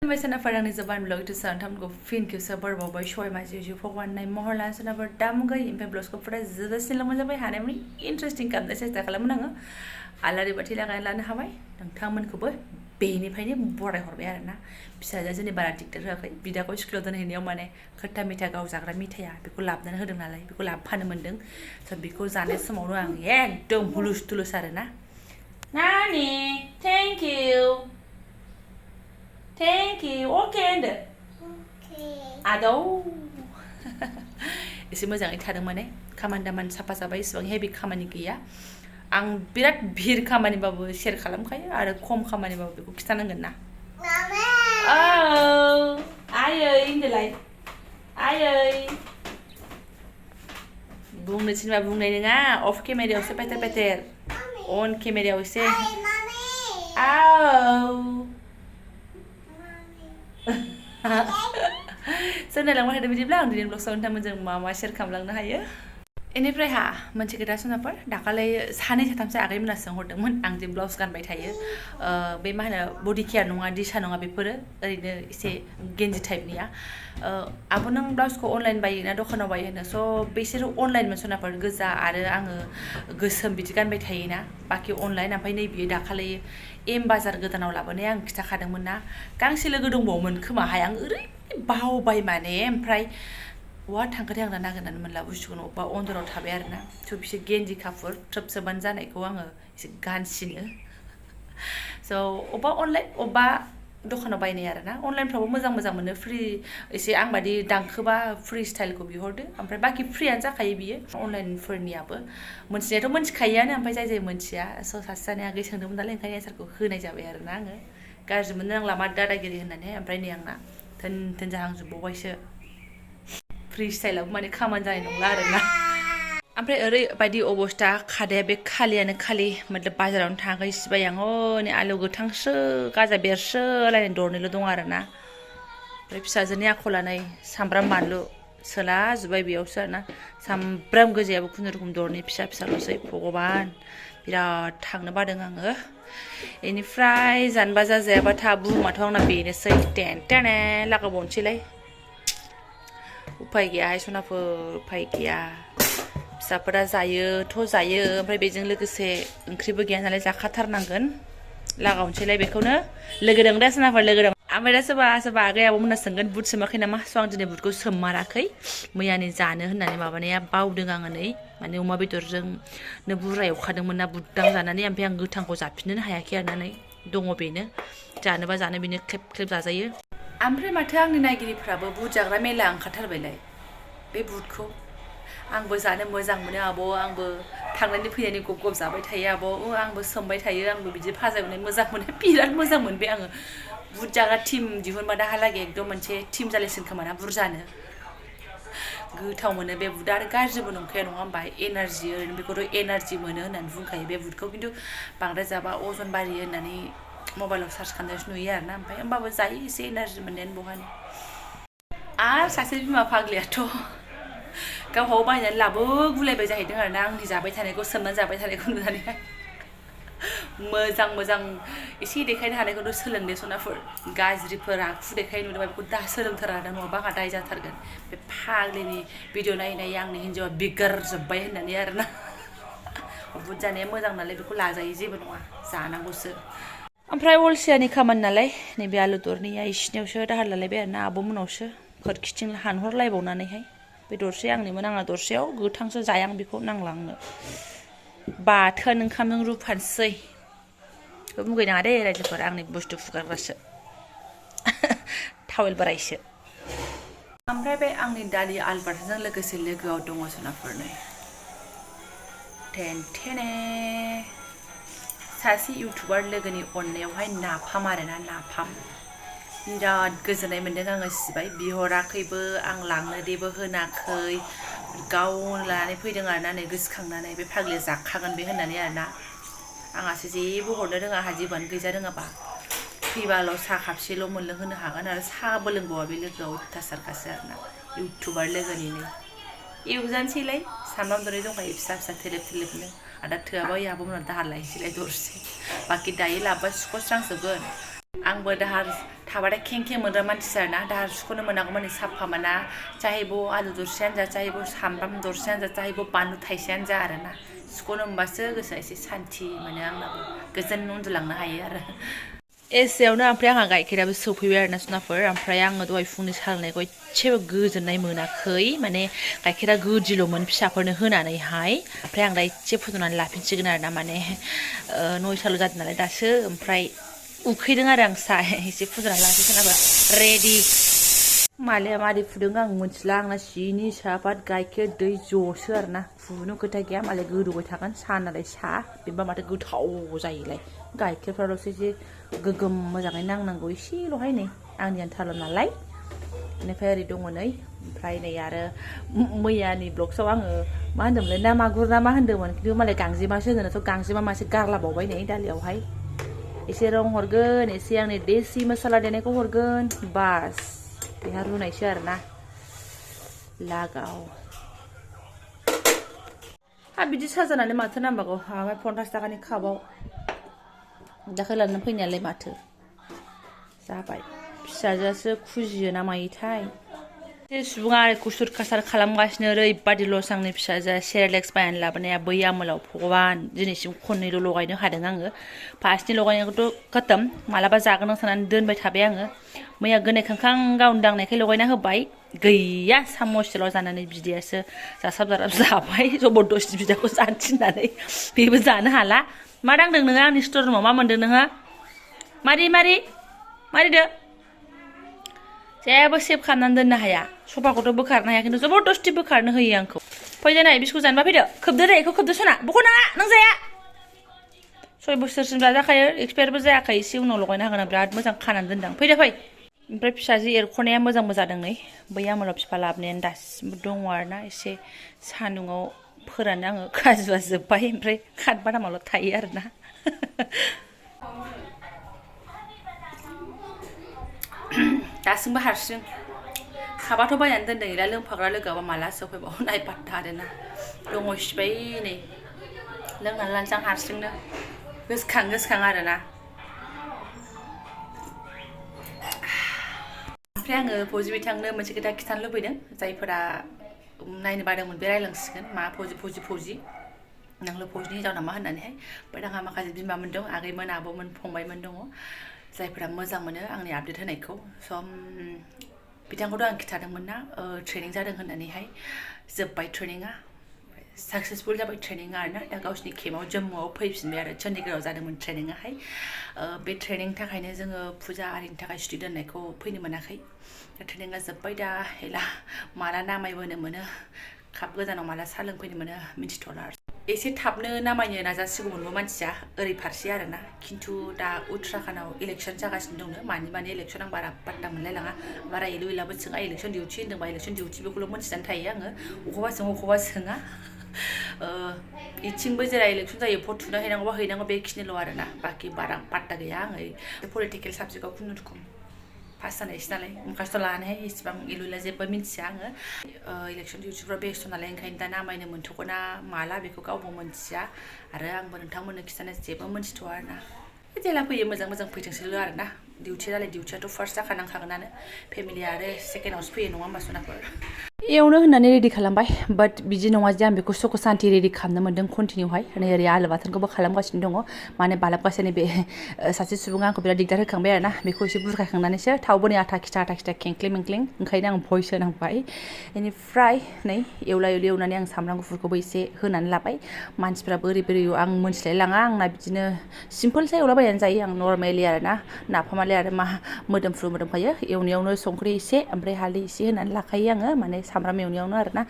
Sonafor आंनि Jobanivlog to सानथामखौ फिन खेबसे बरबावबाय सय माजे भगवान नाय महर लाना सोनाफोर दामुगै ओमफ्राय ब्लग्सखौ फुरा जोबजासिम लांजाबाय हानायमानि इन्टारेस्टिं खालामनो सेस्था खालामोन आङो आलारि बाथि लागायना लानो हाबाय नोंथांमोनखौबो बेनिफ्रायनो बरायहरबाय आरोना फिसाजोआ जोंनि बारा दिगदार होआखै बिदाखौ स्कुलाव दोनहैनायाव माने खट्टा मिठा गाव जाग्रा मिथाइया बेखौ लाबोनानै होदों नालाय बेखौ लाबोफानो मोन्दों स' बेखौ जानाय समावनो आं एकदम हुलुस थुलुस आरोना नानि thank you Thank you. Okay, and okay. Ado. एसे मोजाङै थादों माने खामानि दामानि साफा जाबाय इसेबां हेभि खामानि गैया आं बिराद भिर खामानिबाबो शेयार खालामखायो आरो खम खामानिबाबो बेखौ खिथानांगोन ना औ आयै होनदोलाय आयै बुंनो थिनबा बुंनाय नङा अफ केमेरायावसो पेटेर पेटेर अन केमेरायाव एसे औ सोनायलांबाय थादों बिदिब्ला आं दिनै ब्लगआव नोंथांमोनजों मा शेयार खालामलांनो हायो बेनिफ्राय मोनसे खोथा सोनाफोर दाखालै सानै साथामसो आगैमोना सोंहरदोंमोन आं जे ब्लाउस गानबाय थायो बे मा होनो बडि केयार नङा दिशा नङा बेफोरो ओरैनो एसे गेन्जि टाइपनिया आब' नों ब्लाउसखौ अनलाइन बायो ना दखानाव बायो होनो स' बिसोरो अनलाइनमोन सोनाफोर गोजा आरो आङो गोसोम बिदि गानबाय थायोना बाखि अनलाइन ओमफ्राय नैबेयो दाखालै एम बाजार गोदानाव लाबोनाय आं खिथाखादोंमोन ना गांसे लोगो दंबावोमोन खोमाहाय आं ओरैबायदि बावबाय माने ओमफ्राय बहा थांखोथाय आं दा नागिरनानै मोनला बुस्थुखौनो अबेबा अन्दराव थाबाय आरोना स' बिसोर गेन्जि कापुर थ्रोब सोबानो जानायखौ आङो एसे गानसिनो स' अबेबा अनलाइन अबेबा दखानाव बायनाय आरोना अनलाइनफ्रावबो मोजां मोजां मोनो फ्रि एसे आं बादि दांखोबा फ्रि स्टाइलखौ बिहरदो ओमफ्राय बाखि फ्रियानो जाखायो बियो अनलाइनफोरनियाबो मोनथिनायाथ' मोनथिखायोआनो ओमफ्राय जाय जाय मोनथिया स' सासे सानै आगै सोंदोंमोन नालाय ओंखायनो एन्सारखौ होनाय जाबाय आरोना आङो गाज्रि मोननो नांला मा दादागिरि होननानै ओमफ्राय नै आंना थोन थोन जाहांजोबबावबायसो फ्रि स्टाइलावबो माने खामानि जानाय नंला आरोना ओमफ्राय ओरैबायदि अबस्था खादाया बे खालियानो खालि मतलब बाजारावनो थाङाखै सिबाय आं हनै आलु गोथांसो गाजा बेरसो लायनाय दरनैल' दं आरोना ओमफ्राय फिसाजोनि आखला नै सामब्राम बानलु सोला जोब्बाय बेयावसो आरोना सामब्राम गोजायाबो खुनुरुखुम दरनै फिसा फिसाल'सै भगबान बिराद थांनो बादों आङो बेनिफ्राय जानबा जाजायाबा था बुहुमाथ' आंना बेनोसै टेन टेने लागाबावनोसैलाय उफाय गैया सनाफोर उफाय गैया फिसाफोरा जायोथ' जायो ओमफ्राय बेजों लोगोसे ओंख्रिबो गैया नालाय जाखाथारनांगोन लागावनोसैलाय बेखौनो लोगो दं दा सोनाफोर लोगो दं ओमफ्राय दा सोरबा आगै आबौमोना सोंगोन बुट सोमाखै नामा स' आं दिनै बुटखौ सोममाराखै मैयानि जानो होननानै माबानाया बावदों आङो नै माने अमा बेदरजोंनो बुरजा एवखादोंमोन ना बुटदां जानानै ओमफ्राय आं गोथांखौ जाफिननोनो हायाखै आरोना नै दङ बेनो जानोबा जानो बेनो ख्लेब ख्लेब जाजायो ओमफ्राय माथो आंनि नायगिरिफ्राबो बुट जाग्रा मेला ओंखारथारबायलाय बे बुटखौ आंबो जानो मोजां मोनो आब' आंबो थांनायनि फैनायनि गब गब जाबाय थायो आब' आंबो सोमबाय थायो आंबो बिदि भाजा एवनाय मोजां मोनो बिराद मोजां मोनबाय आङो बुट जाग्रा टिम दिहुनबा दाहालागै एकदम मोनसे टिम जालायसिन खोमा ना बुरजानो गोथाव मोनो बे बुटआ आरो गाज्रिबो नंखाया नङा होमबा एनार्जि ओरैनो बेखौथ' एनार्जि मोनो होननानै बुंखायो बे बुटखौ खिन्थु बांद्राय जाबा अजन बारियो होननानै मबाइलाव सार्च खालामनायसो नुयो आरोना ओमफ्राय होमबाबो जायो एसे एनार्जि मोननायानो बहानि आरो सासे बिमा फाग्लियाथ' गावहाव बायनानै लाबोगुलायबाय जाहैदों आरोना आंनि जाबाय थानायखौ सोमनानै जाबाय थानायखौ नुनानैहाय मोजां एसे देखायनो हानायखौथ' सोलोंदे सनाफोर गाज्रिफोर आखु देखायनो नुदोंबा बेखौ दा सोलोंथारा आरो नङाबा आंहा दाय जाथारगोन बे फाग्लिनि भिडिअ नायै आंनि हिन्जावा बिगारजोब्बाय होननानै आरोना बुट जानाया मोजां नालाय बेखौ लाजायो जेबो नङा जानांगौसो ओमफ्राय अलसियानि खामानि नालाय नैबे आलु दरनैया इसिनियावसो दाहार लालायबाय आरोना आब'मोनावसो खोरखिथिं हानहरलायबावनानैहाय बे दरसे आंनिमोन आंना दरसेयाव गोथांसो जाया आं बेखौ नांला आंनो बाथोन ओंखामजों रुफानोसै बेखौ मुगैनाङा दे रायजोफोर आंनि बुस्थु फुगारग्रासो थावेल बोरायसो ओमफ्राय बे आंनि दालि आलु बाथोनजों लोगोसे लोगोआव दङ सोनाफोरनो टेनटेने सासे इउटुबार लोगोनि अननायावहाय नाफाम आरोना नाफाम बिराद गोजोननाय मोन्दों आङो सिबाय बिहराखैबो आं लांनो देबो होनाखै गावनो लानानै फैदों आरोना नै गोसोखांनानै बे फाग्लिया जाखागोन बे होननानै आरोना आंहासो जेबो हरनो रोङा आंहा जेबोआनो गैजा रोङाबा फैबाल' साहा खापसेल' मोनलोंहोनो हागोन आरो साहाबो लोंबावा बे लोगोआ अयथासारखासो आरोना इउटुबार लोगोनिनो एवजानोसैलाय सामब्राम दरनै दंखायो फिसा फिसा थेलेब थेलेबनो आदा थोआबा आब'मोना दाहार लायनोसैलाय दरसे बाखि दायो लाबोबा सुख'स्रांजोबगोन आंबो दाहार थाबाथाय खें मोनग्रा मानसि आरोना दाहार सुख'नो मोनागौ माने साफा मोना चाहेबो आलु दरसेयानो जा चाहेबो सामब्राम दरसेयानो जा चाहेबो बानलु थाइसेयानो जा आरोना सुख'नो मोनबासो गोसोआ एसे सान्थि मोनो आंनाबो गोजोन उन्दुलांनो हायो आरो एसेयावनो ओमफ्राय आंहा गाइखेराबो सौफैबाय आरोना सुनाफोर ओमफ्राय आङो दहाय फुंनि साहा लोंनायखौ एसेबो गोजोननाय मोनाखै माने गाइखेरा गोदिल'मोन फिसाफोरनो होनानैहाय ओमफ्राय आं दा एसे फुदुंनानै लाफिनसिगोन आरोना माने 9:00 जादों नालाय दासो ओमफ्राय उखैदों आरो आं साहा एसे फुदुंनानै लाफिनसिगोन आरो रेडि मालाया मारै फुदुं आं मिथिला आंना सिनि साहापात गाइखेर दै ज'सो आरोना फुनो खोथा गैया मालाय गोदौबाय थागोन साहा नालाय साहा बेबा माथो गोथाव जायोलाय गाइखेरफ्राल'सो एसे गोगोम मोजाङै नांनांगौ एसेल'हाय नै आंनि आन्थाल' नालाय बेनिफ्राय ओरै दङ नै ओमफ्राय नै आरो मैयानि ब्लग्सआव आङो मा होन्दोंमोनलाय ना मागुर ना मा होन्दोंमोन खिन्थु मालाय गांजेमासो होनोथ' गांजेमा मासे गारलाबावबाय नै दालियावहाय एसे रं हरगोन एसे आंनि देसि मसला देनायखौ हरगोन बास बेहा रुनायसो आरोना लागाव बिदि साजानानै माथो नांबावगौ 50 थाखानि कापाव दाखालि लानानै फैनायालाय माथो जाबाय फिसाजोआसो खुजियो ना मायोथाय सुबुङा कुसुर कासार खालामगासिनो ओरैबादि लस आंनि फिसाजोआ सेरेलेक्स बायनानै लाबोनाया बै आमोलाव भगबान दिनैसिम खननैल' लगायनो हादों आङो फार्स्टनि लगायनायखौथ' खतम मालाबा जागोन साननानै दोनबाय थाबाय आङो मैया गोनायखांखां गावनो दांनायखाय लगायना होबाय गैया सामससेल' जानानै बिदैयासो जासाब जाबाय जबरदस्ति बिदाखौ जानो थिननानै बेबो जानो हाला मा दांदों नोङो आंनि स्टर रुमाव मा मोन्दों नोङो मारिदो जेबो सेभ खालामनानै दोननो हाया सफाखौथ' बोखारनो हाया खिन्थु जबरदस्ति बोखारनो होयो आंखौ फैदो नाय बिस्कुट जानोबा फैदो खोबदो दे बेखौ खोबदो सना बखौ नाङा नों जाया 6 बोसोरसिम जाजाखायो एक्सपायारबो जायाखै एसे उनाव लगायनो हागोन बिराद मोजां खानानै दोनदों फैदो फै ओमफ्राय फिसाजो एरख'नाया मोजांबो जादों नै बै आमोलाव बिफा लाबोनायानो दासिमबो दङ आरोना एसे सान्दुङाव फोराननो आङो खाजुवा जोब्बाय ओमफ्राय खाथबादामाल' थायो आरोना दासिमबो हारसिं खाबाथ' बायनानै दोनदों गैला लोंफाग्रा लोगोआबा माला सफैबावो नायबाथा आरोना दङ सिबाय नै लोंनानै लानोसै आं हारसिंनो गोसोखां आरोना ओमफ्राय आङो फौजि बिथांनो मोनसे खोथा खिन्थानो लुबैदों जायफोरा नायनो बादोंमोन बे रायलांसिगोन मा फौजि नोंल' फौजिनि हिनजाव नामा होननानैहाय बाट आंहा माखासे बिमामोन दं आगैमोन आब'मोन फंबायमोन दङ जायफोरा मोजां मोनो आंनि आपडेट होनायखौ स' बिथांखौथ' आं खिन्थादोंमोन ना ट्रेनिं जादों होननानैहाय जोब्बाय ट्रेनिङा साक्सेसफुल जाबाय ट्रेनिङा आरोना दा गावसिनि केम्पआव जम्मुआव फैफिनबाय आरो चन्डीगढ़आव जादोंमोन ट्रेनिङाहाय बे ट्रेनिंनि थाखायनो जोङो फुजा आरिनि थाखाय सुटि दोननायखौ फैनो मोनाखै दा ट्रेनिङा जोब्बाय दा हेला माला नामायबोनो मोनो काप गोजानाव माला साहा लोंफैनो मोनो मिन्थिथ'ला एसे थाबनो नामायनो नाजासिगौमोनबो मानसिया ओरै फारसे आरोना खिन्थु दा उत्तराखन्डआव इलेक्सन जागासिनो दंनो मानि इलेक्सन आं बारा पात्ता मोनलायलाङा बारा एलु एलाबो सोङा इलेक्सन डिउटि होनदोंबा इलेक्सन डिउटि बेखौल' मोनथिनानै थायो आङो अखौबा सोङा इथिंबो जेरा इलेक्सन जायो भट थुना हैनांगौबा हैनांगौ बेखिनिल' आरोना बाखि बारा पात्ता गैया आङो पलिटिकेल साबजेक्टआव खुनुरुखुम पास जानायसै नालाय मुखासथ' लानानैहाय इसिबां एलु एला जेबो मिन्थिया आङो इलेक्सन डिउटिफ्राव बेस्थ' नालाय ओंखायनो दा नामायनो मोनथ'गोना माला बेखौ गावबो मोनथिया आरो आंबो नोंथांमोननो खिन्थानो जेबो मोनथिथ'आ आरोना जेला फैयो मोजां फैथोंसैल' आरोना डिउटियाथ' फार्स्ट जाखानांखागोनानो फेमिलिया आरो सेकेन्डआवसो फैयो नङा होमबा सनाफोर एवनो होननानै रेडि खालामबाय बाट बिदि नङा जे आं बेखौ सको सान्ति रेडि खालामनो मोन्दों कन्टिनिउहाय नै ओरै आलु बाथोनखौबो खालामगासिनो दङ माने बालाबगासिनो बे सासे सुबुङा आंखौ बिराद दिगदार होखांबाय आरोना बेखौ एसे बुरखायखांनानैसो थावबो नै आथा खिथा खेंख्लें मेंख्लें ओंखायनो आं भइस होनांबाय बेनिफ्राय नै एवनानै आं सामब्राम गुफुरखौबो एसे होनानै लाबाय मानसिफ्रा बोरै आं मोनथिलायलाङा आंना बिदिनो सिम्पोलसो एवलाबायनानै जायो आं नर्मेलि आरोना नाफामालाय आरो मा मोदोमखायो एवनायावनो संख्रि एसे ओमफ्राय हालदै एसे होनानै लाखायो आङो माने सामब्राम एवनायावनो आरोना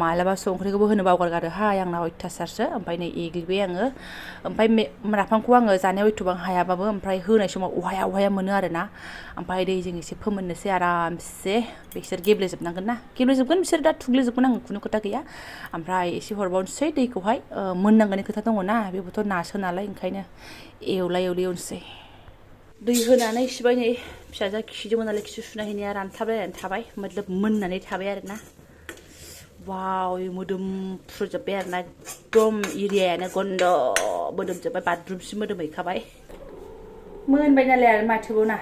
मालाबा संख्रिखौबो होनो बावगारगारोहाय आंना अयथासारसो ओमफ्राय नै एग्लिबाय आङो ओमफ्राय नाफामखौ आङो जानायाव एथ'बां हायाबाबो ओमफ्राय होनाय समाव अहाया मोनो आरोना ओमफ्राय दैजों एसे फोमोननोसै आरामसे बिसोर गेब्लेजोबगोन बिसोर दा थुग्लिजोबगोन आं खुनु खोथा गैया ओमफ्राय एसे हरबावनोसै दैखौहाय मोननांगोननि खोथा दङ ना बेबोथ' नासो नालाय ओंखायनो एवनोसै दै होनानै सिबाय नै फिसाजोआ खिदोंमोन नालाय खिसु सुना हैनाया रानथाबलायनानै थाबाय मतलब मोननानै थाबाय आरोना वाव मोदोमफ्रुजोब्बाय आरोना एकदम एरियायानो गन्द' मोदोमजोब्बाय बाथरुमसिम मोदोमहैखाबाय मोनबाय नालाय आरो माथोबाव ना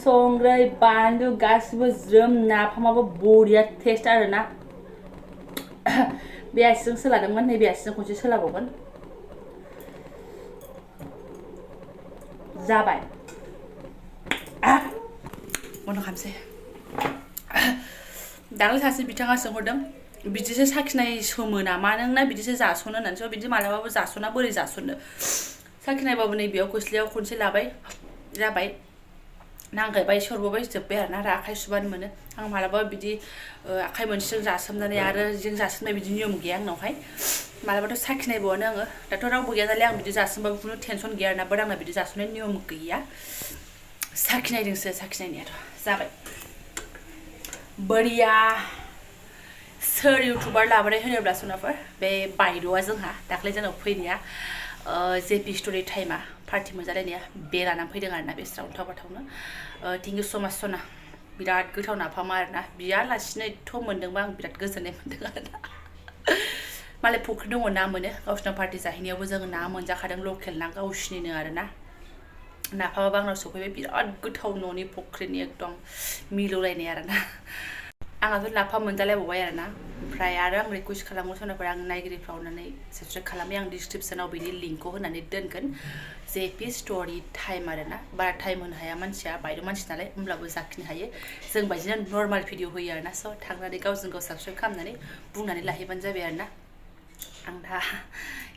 संग्रै बानलु गासिबो ज्रोम नाफामाबो बरिया टेस्ट आरोना बे आसिजों सोलादोंमोन नैबे आसिजों खनसे सोलाबावगोन जाबाय बन्द' खालामसै दाखालि सासे बिथाङा सोंहरदों बिदिसो साखिनाय सोमो नामा नोंना बिदिसो जासनो होननानै स' बिदि मालाबाबो जासना बोरै जासननो साखिनायबाबो नैबेयाव खोस्लियाव खनसे लाबाय जाबाय नांगायबाय सरबोबाय जोब्बाय आरोना आरो आखाइ सुबानो मोनो आं मालाबा बिदि आखाइ मोनसेजों जासोमनानै आरो जों जासोमनाय बिदि नियम गैया आंनावहाय मालाबाथ' साखिनायबावानो आङो दाथ' रावबो गैया नालाय आं बिदि जासोमबाबो खुनु टेनसन गैया आरोना बाट आंना बिदि जासोमनाय नियम गैया साखिनायदोंसो साखिनायनायाथ' जाबाय बरिया सोर इउटुबार लाबोनाय होनोब्ला सनाफोर बे बायद'आ जोंहा दाख्लै जोंनाव फैनाया जेपि स्ट'रि टाइमा पार्टि मोनजालायनाया बे लानानै फैदों आरोना बे स्राव बाथावनो थेंक इउ स' माच सना बिराद गोथाव नाफाम आरोना बियालासिनो एथ' मोन्दोंबा आं बिराद गोजोननाय मोन्दों आरोना मालाय फुख्रि दङ ना मोनो गावसिनाव पार्टि जाहैनायावबो जोङो ना मोनजाखादों लकेल ना गावसिनिनो आरोना नाफामाबो आंनाव सफैबाय बिराद गोथाव न'नि फुख्रिनि एकदम मिलौलायनाय आरोना आंहाथ' नाफाम मोनजालायबावबाय आरोना ओमफ्राय आरो आं रिकुवेस्ट खालामो सनाफोर आं नायगिरिफ्राव अननानै साबस्क्राइब खालामै आं डिसक्रिपसनाव बिनि लिंकखौ होनानै दोनगोन जेपि स्ट'रि टाइम आरोना बारा टाइम होनो हाया मानसिया बायद' मानसि नालाय होमब्लाबो जाखिनो हायो जों बायदिनो नर्माल भिडिअ होयो आरोना स' थांनानै गावजों गाव साबस्क्राइब खालामनानै बुंनानै लाहैबानो जाबाय आरोना आं दा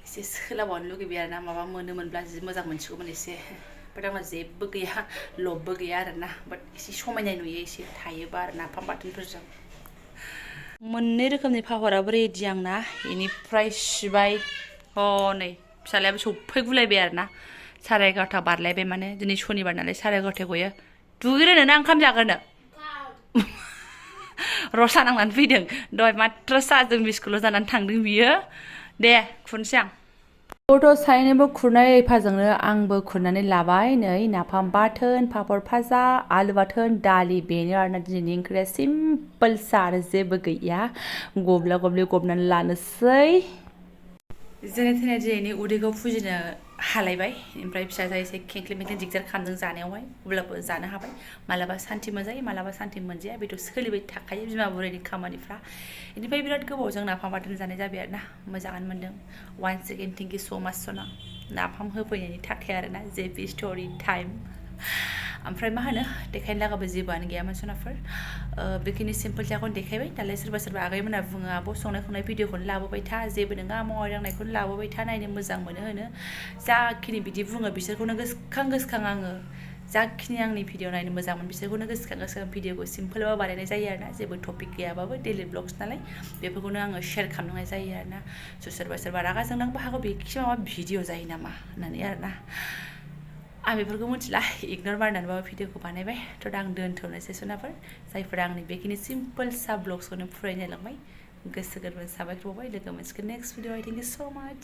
एसे सोलाबावनो लुगैबाय आरोना माबा मोनोमोनब्ला जि मोजां मोनसिगौमोन एसे बाट आंना जेबो गैया लबबो गैया आरोना बाट एसे समायनाय नुयो एसे थायोबा आरो नाफाम बाथोनफोरजों मोननै रोखोमनि पापराबो रेडि आंना बेनिफ्राय सिबाय हनै फिसालायाबो सफैगुलायबाय आरोना 11:30 बारलायबाय माने दिनै सनिबार नालाय 11:30 गयो दुगैग्रोनो ना ओंखाम जाग्रोनो रसा नांनानै फैदों दहाय मात्र साहाजों बिस्कुटल' जानानै थांदों बियो दे खुरनोसै आं गथ' सानैनोबो खुरनाय एफाजोंनो आंबो खुरनानै लाबाय नै नाफाम बाथोन पापर भाजा आलु बाथोन दालि बेनो आरोना दिनैनि ओंख्रिया सिम्पोलसा आरो जेबो गैया गब्ला गब्लि गबनानै लानोसै जेने थेने दिनैनि उदैखौ फुजिनो हालायबाय ओमफ्राय फिसाजोआ एसे खेंख्ले मेख्ले दिगदार खालामदों जानायावहाय अब्लाबो जानो हाबाय मालाबा सान्थि मोनजायो मालाबा सान्थि मोनजाया बेथ' सोलिबाय थाखायो बिमा बुरैनि खामानिफ्रा बेनिफ्राय बिराद गोबावजों नाफाम बाथोन जानाय जाबाय आरोना मोजाङानो मोनदों वान्स एगेन थेंक इउ स' माच सना नाफाम होफैनायनि थाखाय आरोना जेपि स्ट'रि टाइम ओमफ्राय मा होनो देखायनो लागाबो जेबोआनो गैयामोन सनाफोर बेखिनि सिम्पोल जाखौनो देखायबाय दालाय सोरबा सोरबा आगैमोनहा बुङो आब' संनाय खावनाय भिडिअखौनो लाबोबाय था जेबो नङा मावनाय दांनायखौनो लाबोबाय था नायनो मोजां मोनो होनो जाखिनि बिदि बुङो बिसोरखौनो गोसोखां आङो जाखिनि आंनि भिडिअ नायनो मोजां मोनो बिसोरखौनो गोसोखां भिडिअखौ सिम्पोलबाबो बानायनाय जायो आरोना जेबो टपिक गैयाबाबो डेलि ब्लग्स नालाय बेफोरखौनो आङो शेयार खालामनाय जायो आरोना स' सोरबा सोरबा रागा जोंनांबो हागौ बेखि माबा भिडिअ जायो नामा होननानै आरोना आं बेफोरखौ मिथिला इगनर मारिनानैबाबो भिडिअखौ बानायबाय थ' दा आं दोनथ'नोसै सनाफोर जायफोरा आंनि बेखिनि सिम्पोल सा ब्लग्सखौनो फरायनो लांबाय गोसो गोरबो साबायखर बावबाय लोगो मोनसिगोन नेक्स्ट भिडिअ थेंक इउ स' माच